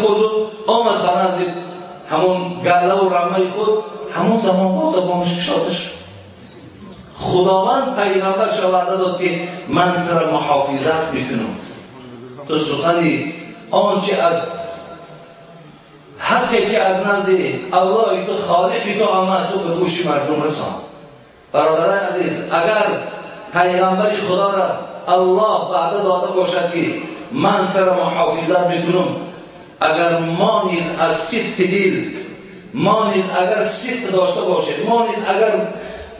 خورد و آمد به نزد همون گله و رمه خود، همون زمان با زبانش گشاده شد. خداوند پیغمبرش وعده داد که من تو را محافظت میکنم، تو سخنی آنچه از حقی که از نزد الله تو خالقی تو آمد تو به گوش مردم رسان. برادران عزیز، اگر پیغمبر خدا را الله وعده داده باشد که من تو را محافظت میکنم، اگر ما نیز از صدق دل، ما نیز اگر صدق داشته باشیم، ما نیز اگر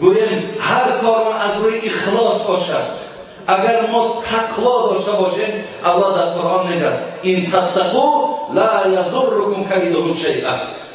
گوییم هر کارمان از روی اخلاص باشد، اگر ما تقوا داشته باشیم، الله در قرآن میگه این تتقوا لا یضرکم کیدهم شیئا.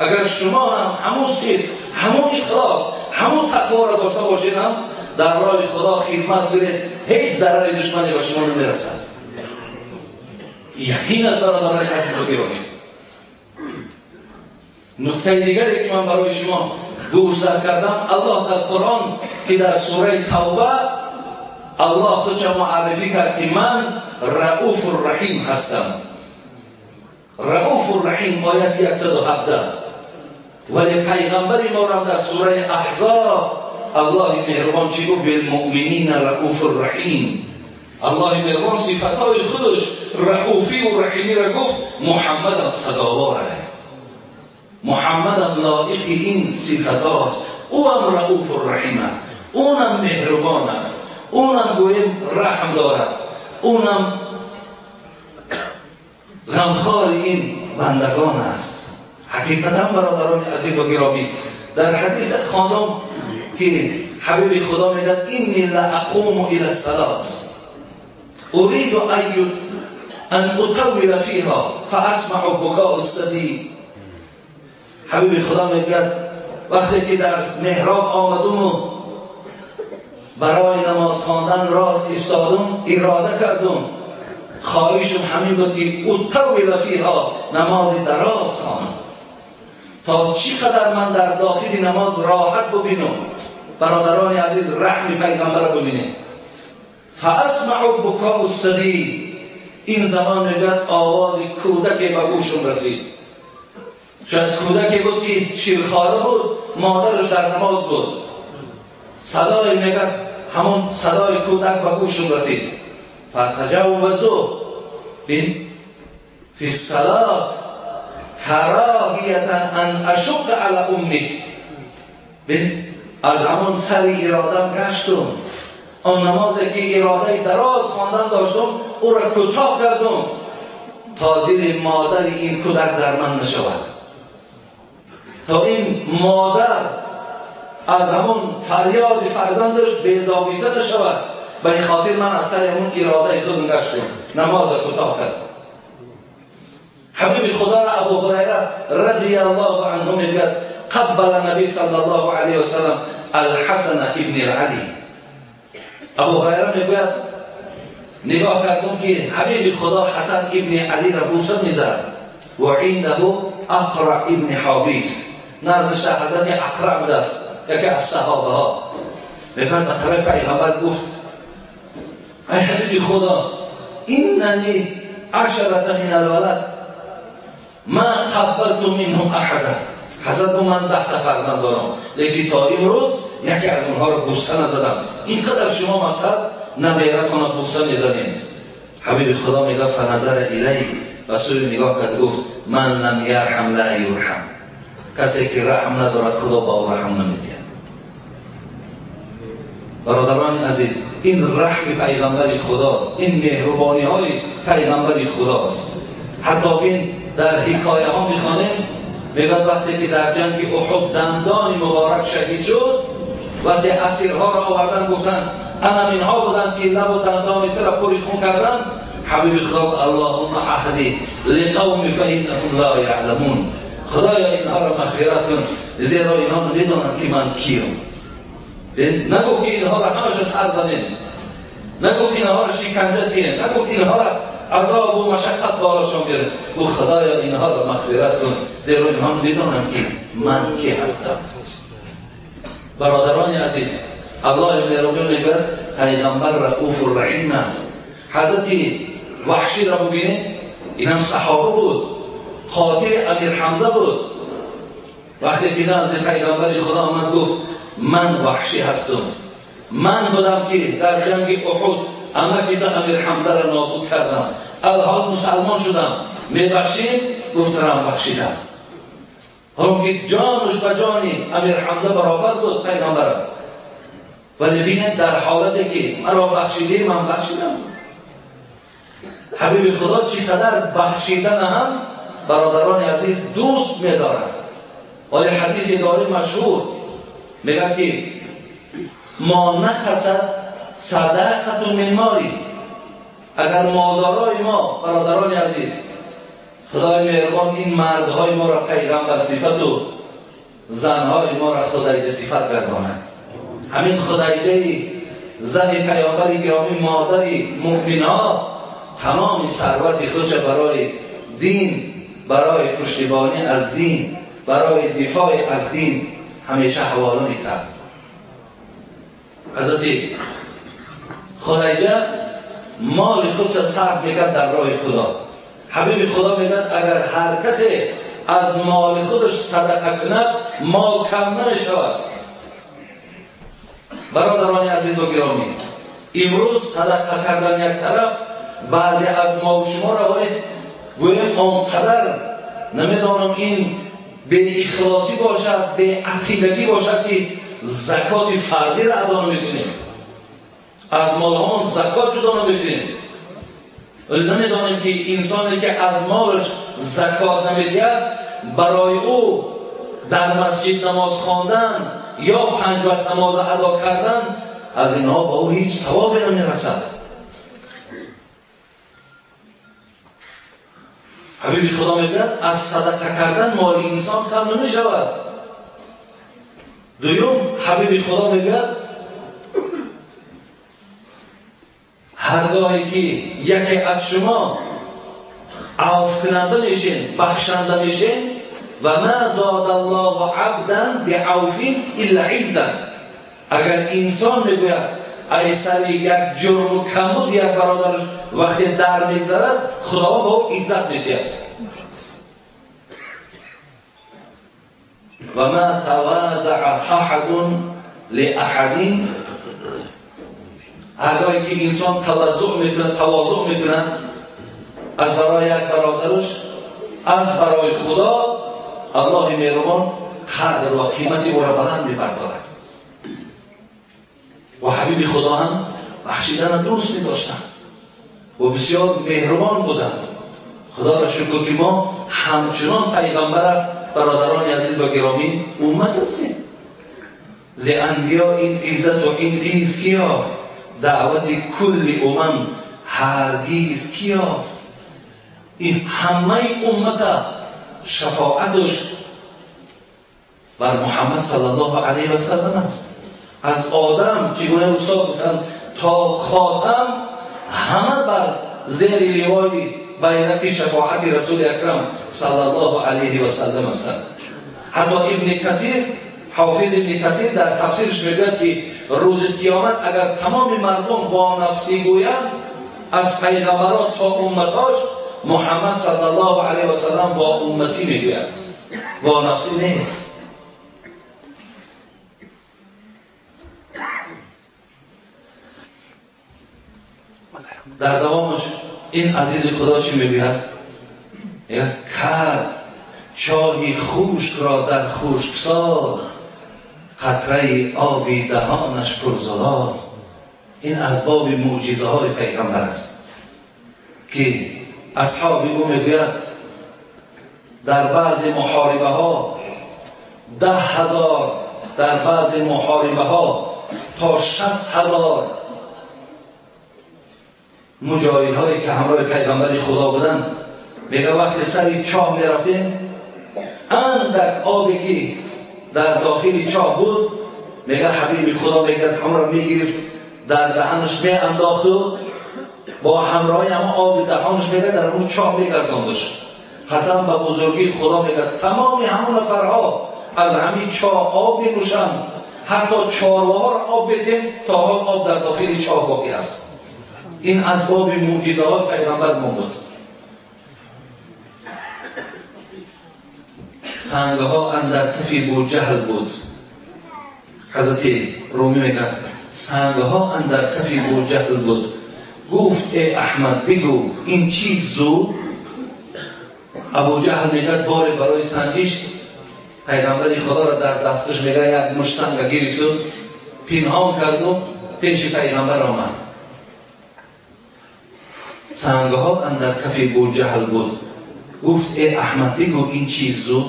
اگر شما هم همون صدق، همون اخلاص، همون تقوا را داشته باشید، هم در راه خدا خدمت کنید، هیچ ضرر دشمنی به شما نمیرسد. یقین از برادران عزیز و گرامی. نکته دیگری که من برای شما گوشزد کردم، الله در قرآن که در سوره توبه الله خودش معرفی کرد که من رؤوف الرحیم هستم. رؤوف الرحیم آیت 117. ولی پیغمبر ما را در سوره احزاب الله مهربان چی گفت؟ بالمؤمنین رؤوف الرحیم. الله مهربان صفتهای خودش رؤوفی و رحیمی را گفت، محمد هم سزاواره، محمد هم لایق این صفت هاست، او هم رؤوف الرحیم است، اونم مهربان است، اونم گویم رحم دارد، اونم غمخوار این بندگان است. حقیقتا برادران عزیز و گرامی، در حدیث خواندم که حبیب خدا میگه اینی لاقوم الى الصلاه اريد ان اطول فيها فاسمع بكاء الصبي. حبیب خدا میگه وقتی که در محراب آمدم و برای نماز خواندن راست ایستادم، اراده کردم، خواهشم همین بود که اطول فیها، نماز دراز خوانم تا چقدر من در داخل نماز راحت ببینم. برادران عزیز، رحم پیغمبر را ببینیم. فاسمع بکاء الصبی، این زمان میگوید آواز کودک به گوشم رسید. شاید کودکی بود که شیرخواره بود، مادرش در نماز بود. صدای میگه همون صدای کودک به گوشم رسید. فتجاوزوا بین فی الصلاة کراهیة ان اشق علی امی. بین از همون سر ارادم گشتم، آن نمازی که اراده دراز خواندن داشتم او را کوتاه کردم تا دل مادر این کودک در من نشود، تا این مادر از همون فریاد فرزندش بیزاویته نشود. به این خاطر من از سر همون اراده خودم گشتم، نماز کوتاه کردم. حبیب خدا را ابو هریره رضی الله عنه میگوید قبل نبی صلی الله علیه وسلم الحسن ابن علی. ابو هریره میگوید نگاه کردم که حبیب خدا حسن ابن علی را بوسه میزد و عنده اقرع ابن حابیس، نزدش حضرت اقرع بوده است، یکی از صحابه ها. میگوید به طرف پیغمبر گفت ای حبیب خدا، اننی عشرة من الولد ما قبلت منهم احدا. حضرت من 10 تا فرزند دارم، لیکن تا امروز یکی از اونها رو بوسه نزدم. اینقدر شما مقصد نبیرتان رو بوسه میزنیم. حبیب خدا میگه فنظر الی، به سوی نگاه کرد گفت من لم یرحم لا یرحم، کسی که رحم ندارد خدا با او رحم نمیدهد. برادران عزیز، این رحم پیغمبر خداست، این مهربانی های پیغمبر خداست. حتی بین در حکایه ها میخوانیم میگوید وقتی که در جنگ احد دندان مبارک شهید شد، وقتی اسیرها را آوردن گفتن انا اینها بودند که لب و دندان تو را پر خون کردن. حبیب خدا اللهم اهدی لقوم فانهم لا یعلمون، خدایا اینها را مغفرت کن زیرا اینها نمیدانند که من کیم. نگفت که اینها را همش سر زنیم، نگفت اینها را شکنجه تیم، نگفت اینها را عذاب و مشقت بالاشان بیاریم. او خدایا اینها را مغفرت کن زیرا اینها میدانند که من کی هستم. برادران عزیز، الله مهربان میگوید پیغمبر رؤوف الرحیم است. حضرت وحشی را ببینید، این هم صحابه بود، قاتل امیر حمزه بود. وقتی که نزد پیغمبر خدا آمد گفت من وحشی هستم، من بودم که در جنگ احد عمکی امیر حمزه را نابود کردم، الحال مسلمان شدم، میبخشیم؟ گفت رم بخشیدم. حالا که جانش به جانی امیر حمزه برابر بود پیغمبرم، ولی بینه در حالتی که مرا بخشیدی من بخشیدم. حبیب خدا چقدر بخشیدن هم برادران عزیز دوست می‌دارد. ولی حدیث داره مشهور میگه که ما نقصد صدقه من مالی. اگر مالدارای ما برادران عزیز، خدای مهربان این مردهای ما را پیغمبر صفت و زنهای ما را خدیجه صفت گرداند. همین خدیجه زن پیامبر گرامی، مادر مؤمن‌ها، تمام ثروت خودش برای دین، برای پشتیبانی از دین، برای دفاع از دین همیشه حواله میکرد. حضرت خدیجه مال خودش صرف میکرد در راه خدا. حبیب خدا میگه اگر هر کسی از مال خودش صدقه کند مال کم نمیشود. برادران عزیز و گرامی، امروز صدقه کردن یک طرف، بعضی از ما و شما را گویم آنقدر نمیدانم این به اخلاصی باشد، به عقیدگی باشد که زکات فرضی را ادا نمیکنیم، از مالهامون زکات جدا نمیکنیم. نمیدانیم که انسانی که از مالش زکات نمیدهد برای او در مسجد نماز خواندن یا 5 وقت نماز ادا کردن از اینها با او هیچ ثوابی نمیرسد. حبیب خدا میگوید از صدقه کردن مال انسان کم نمیشود. دوم، حبیب خدا میگوید هرگاهی که یکی از شما عفو کننده میشین، بخشنده میشین، و ما زاد الله عبدا بعفو الا عزا. اگر انسان میگوید ای سر یک جرم و کمبود یک برادرش وقتی در میگذرد، خدا به او عزت میدهد. و ما تواضع احد لاحد. هرگاهی که انسان تواضع میکنه از برای یک برادرش، از برای خدا، الله مهربان قدر و قیمت او را بلند میبردارد. و حبیب خدا هم بخشیدن دوست می‌داشتند و بسیار مهربان بودند. خدا را شکر که ما همچنان پیغمبر برادران عزیز و گرامی امت هستیم. ز انبیا این عزت و این عز کی یافت؟ دعوت کل امم هرگز کی یافت؟ این همه امت شفاعتش بر محمد صلی الله علیه و سلم است. از آدم چگونه استاد گفتن تا خاتم همه بر زیر لوای بیرق شفاعت رسول اکرم صلی الله علیه و سلم هستند. حتی ابن کثیر، حافظ ابن کثیر در تفسیرش میگوید که روز قیامت اگر تمام مردم با نفسی گویند، از پیغمبران تا امتاش، محمد صلی الله علیه و سلم با امتی میگوید، با نفسی نه. در دوامش این عزیز خدا چی میگوید؟ یک کرد چاهی خشک را در خشکسال، قطره آبی دهانش پرزلال. این از باب معجزه های پیغمبر است که اصحاب او میگوید در بعض محاربه ها 10,000، در بعض محاربه ها تا 60,000 مجاهد هایی که همراه پیغمبر خدا بودند، میگه وقتی سر چاه میرفتیم اندک آبی که در داخل چاه بود، میگه حبیب خدا میگه همراه میگرفت در دهنش میانداخت و با همراهی هم آب دهانش میگه در اون چاه میگرداندش. قسم به بزرگی خدا میگه تمام همون نفرها از همین چاه آب مینوشند، حتی چارواها را آب بدیم تا حال آب در داخل چاه باقی است. این از باب معجزات پیغمبر ما بود. Сангҳо андар кафи Буҷаҳл буд. Ҳазрати Румӣ мегӯяд: сангҳо андар кафи Буҷаҳл буд. Гуфт: эй Аҳмад, бигӯ ин чиз зуд? Абуҷаҳл мегӯяд: боре барои санҷиш пайғамбари Худоро дар дасташ, мегӯяд, як мушт санга гирифту пинҳон карду пеши пайғамбар омад. Сангҳо андар кафи Буҷаҳл буд. Гуфт: эй Аҳмад, бигӯ ин чиз зуд?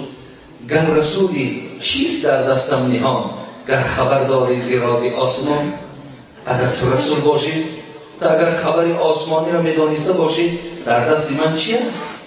Гар расулӣ, чист дар дастам ниҳон? Гар хабар дорӣ зи рози осмон. Агар ту расул бошӣ, ту агар хабари осмониро медониста бошӣ, дар дасти ман чи аст?